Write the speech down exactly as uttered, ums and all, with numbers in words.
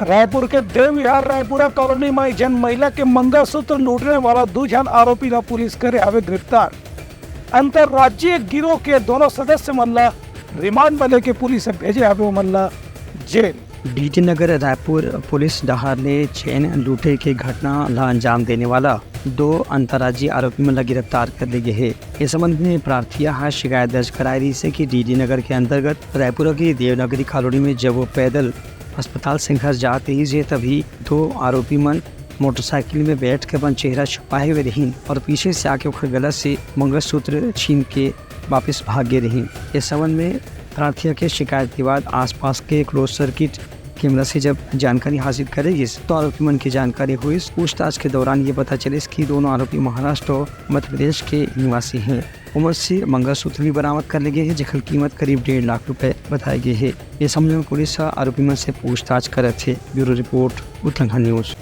रायपुर के देवविहार रायपुरा कॉलोनी म एक झन महिला के मंगलसूत्र लूटने वाला दू झन आरोपी ला पुलिस करे हवे गिरफ्तार। अंतर्राज्यीय गिरोह के दोनों सदस्य मन ला रिमांड म लेके पुलिस ह भेजे हवे ओमन ला जेल। डीडी नगर रायपुर पुलिस डहार ले चेन लूटे के घटना ला अंजाम देने वाला दो अंतर्राज्यीय आरोपी मन ला गिरफ्तार कर ले गे हे। इस संबंध में प्रार्थिया हा शिकायत दर्ज कराए रहिस हे कि डीडी नगर के अंतर्गत रायपुर के देवनगरी कॉलोनी में जब वो पैदल अस्पताल से घर जात रहिस हे, तभी दो आरोपी मन मोटरसाइकिल में बैठ के अपन चेहरा छुपाए हुए रहिन और पीछे से आके ओकर गला से मंगलसूत्र छीन के वापस भाग गे रहिन। इस संबंध में प्रार्थिया के शिकायत के बाद आसपास के क्लोज सर्किट कैमरा से जब जानकारी हासिल करे गिस, तो आरोपी मन की जानकारी हुई। पूछताछ के दौरान ये पता चलिस कि दोनों आरोपी महाराष्ट्र और मध्य प्रदेश के निवासी हैं। ओमन से मंगलसूत्र भी बरामद कर ले गे हे, जेकर कीमत करीब डेढ़ लाख रुपए बताए गे हे। ये संबंध में पुलिस ह आरोपी मन से पूछताछ करत हे। Bureau report, Utlangha news.